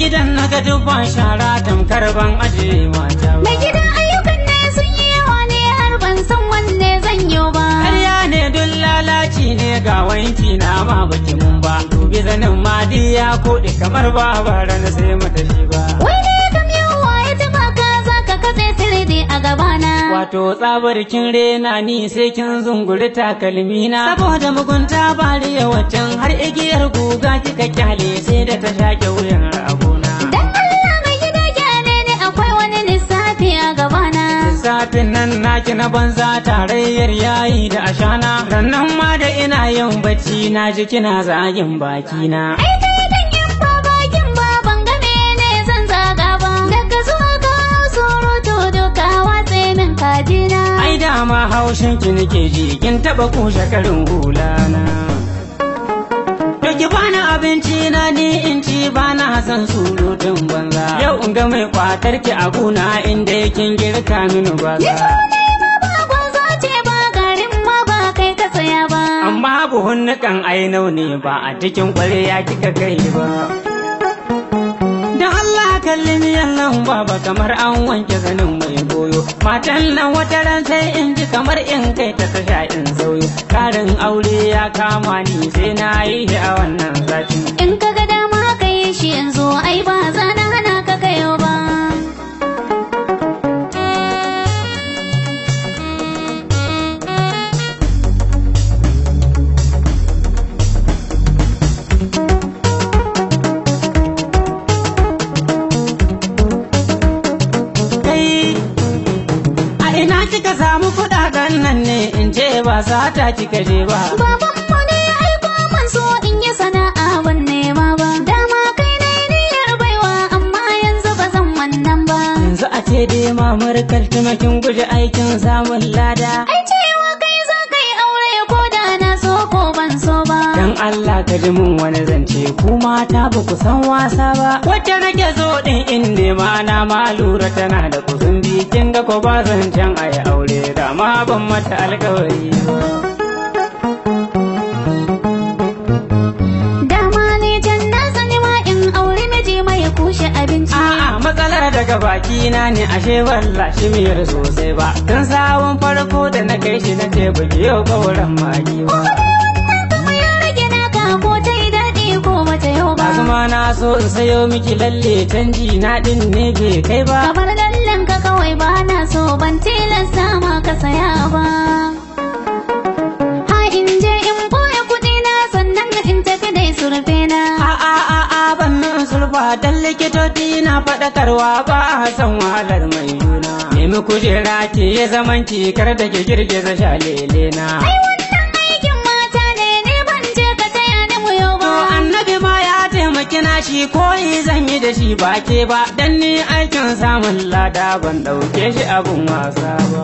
gidan na ga dubban shara tamkar ban aje mata ba. Mai gida ayyukan ne sun yi yawa ne har ban san wanne zan yi ba. Karya ne duk lalaci ne ga wanki na ma baki mun ba. Dubi zanin madi ya koɗe kamar ba bara na sai mata shi ba. Wai ne kam yawa ya taɓa ka za ka katse sirri a gabana. Wato tsabar kin rena ni sai kin zunguri takalmi na. Saboda mugunta bariya waccan har igiyar guga kika kyale sai da ta shaƙe wuyan ragona. Dan Allah mai gida kyale ne akwai wani lissafi a gabana. Lissafin nan naki na banza tarayyar yayi da ashana. Rannan ma da ina yin bacci na ji kina zagin bakina. Ai kai dangin ba bakin ba ban ga mene zan zaga ba. Daga zuwa ka surutu duka watse min kajina. Ai dama haushin ki nake ji kin taba kushe karin hulana. To ki bani abinci na ni in ci bana son surutun banza. Yau in ga mai kwatar ki a gona inda kin girka mini Ni gwaza. tunai ma ba gwaza ce ba garin ma ba kai ka saya ba. Amma buhun nikan ainau ne ba a cikin ƙwarya kika kai ba. Da Allah kalli miyan nan baba kamar an wanke zanin mai goyo. Matan nan wata ran sai in ji kamar in kai ta tasha in sauyo. Karin aure ya kama ni sai na yi shi a wannan satin. In ka ga dama ka yi shi yanzu ai ba za na hana ka kayo ba. Kai a ina kika samu kuɗaɗen nan ne in ce ba sata kika je ba. Babanmu ne ya aiko man so in yi sana'a ban nema ba. Dama kai na niyyar baiwa amma yanzu ba zan wannan ba. Yanzu a ce dai mamar kaltumakin guje aikin samun lada. Ai cewa kai za ka yi aure ko da na so ko ban so ba. Dan Allah ka ji mun wani zance ku mata ba ku san wasa ba. Wacce nake so din in nema na ma lura tana da kusun kin ga ko ba zancen ayi aure da ma ban mata alkawari ba. Dama ne can na sani ma in aure miji mai kushe abinci. A'a matsalar daga baki na ne ashe wallahi miyar sosai ba. Tun sawun farko da na kai shi na ce bugi yau kauran magi ba. Kuma ya rage naka ko ta yi daɗi ko bata yau ba. Azuma na so in sayo miki lalle canji na din ne bai kai ba. Kamar lallen ka kawai ba na so ban tilasta ma ka saya ba. Ha in je in boye kuɗi na sannan in tafi dai surfe na. A'a a'a ban min sulfa dan likitoci na faɗakarwa ba a san wahalar mai juna. Nemi kujera ki yi zaman ki kar da ki girgiza shalele na. Ai wannan aikin mata ne ni ban je ka taya ni mu yau To ba. annabi ma ya taimaki na shi koyi zan yi da shi ba ke ba dan ni aikin samun lada ban ɗauke shi abun wasa ba.